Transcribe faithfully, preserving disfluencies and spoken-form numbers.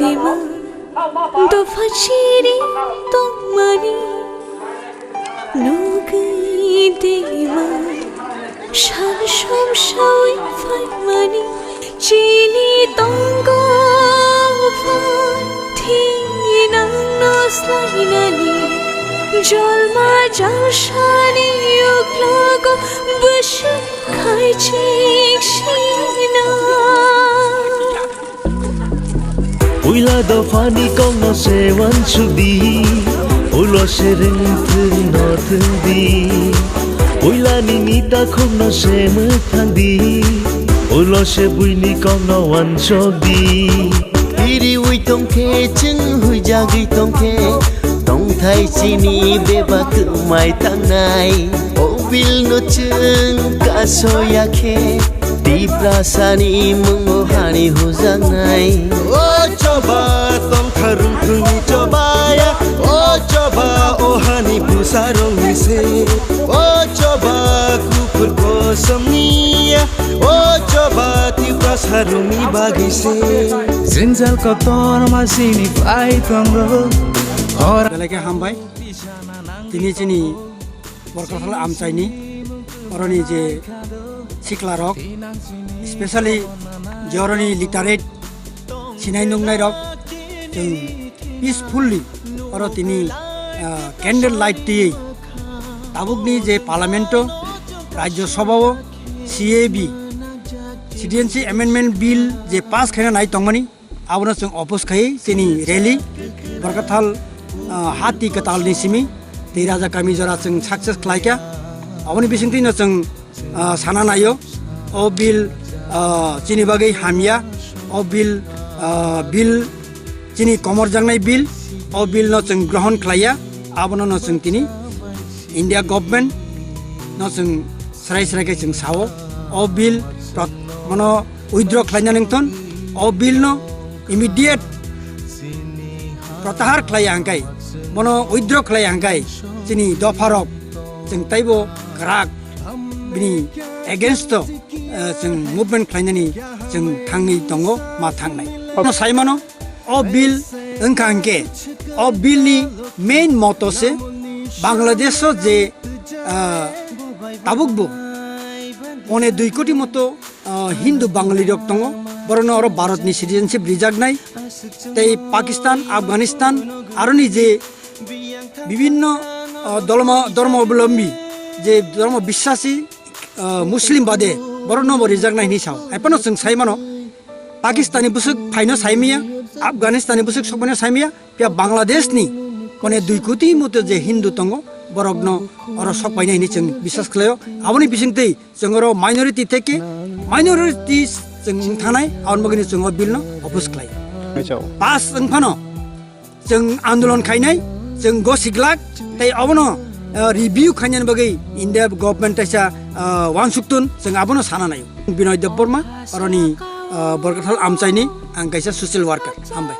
Dopha chiri tongmani nugwi dima, sal som sawi phaimani chini tongo phan, thinang no slainani jolma jalsani uklogo bwswk khai chik sina. Puila dophani kokno se uansuk di, ulo se rwngthwng no thwng di. Puilani ni takhukno se mwthang di, ulo se buini kokno uansuk di. Piriwi tongkhe, chwng huijagwi tongkhe, tongthai chini bebak kwmai tangnai. O bill no chwng kasoya khe, Tiprasani mungo hani hujaknai. O choba tongkha rungthungni chobaya, o choba o hani bwsarokni se. O choba kuphur kosomniya, o choba Tiprasarokni bagwi se. Jwngjal kotor masini phai tongo. Belai khe hambai. Tini chini Borkathal amchaini oroni je siklarok, specially je oroni literate sinai nuknairok, chwng peacefully oro tini, ah, candle light twi tabukni je parliament-o, Rajya Sabha-o C A B, Citizenship Amendment Bill je pass khaina nai tongmani, abono chwng oppose khai chini rally Borkathal, ah, hati kwtalni simi tei Raja Kami jora chwng success khlaikha. Aboni bisingtwino chwng, ah, sana naio, o bill, ah, chini bagwi hamya, o bill, ah, bill chini komorjaknai bill, o bill no chwng grohon khlaiya, abono no chwng tini India government no chwng srai srai khe chwng sao, o bill prot-, bono withdraw khlaina nangthon, o bill no immediate protahar khlai ya hwnkhe, bono withdraw khlai ya hwnkhe, chini dopharok chwng teibo kwrak bini against o, eh, chwng movement khlainani chwng thangwi tongo, ma thangnai. Bono sai mano, o bill wngkha hwnkhe, o bill ni main moto se Bangladesh o je, ah, tabuk bo pone dui koti moto, ah, Hindu Bangali rok tongo, borokno oro Bharat ni citizenship rijaknai, tei Pakistan, Afghanistan, aroni je bibinno, ah, dolma-, dhormo obolombi, je dhormo biswasi, ah, Muslim bade borokno bo rijaknai hinwi sao. Hai phano chwng sai mano, Pakistani bwswk phaino sai manya, Afghanistani bwswk sokphaino sai manya, phiya Bangladeshni pone dui koti moto je Hindu tongo, borokno oro sokphainai hinwi chwng biswas khlaio. Aboni bisingtwi chwng oro minority theke minority chwng wng thanai, aboni bagwino chwng o bill no oppose khlaio. Pass wng phano chwng andolon khainai, chwng gosiglak, tei obono, ah, review khainani bagwi India government kaisa, ah, uansukthun, chwng abono sana naio. Binoy Debbarma, oroni, ah, Borkathal amchaini ang kaisa social worker. Hambai.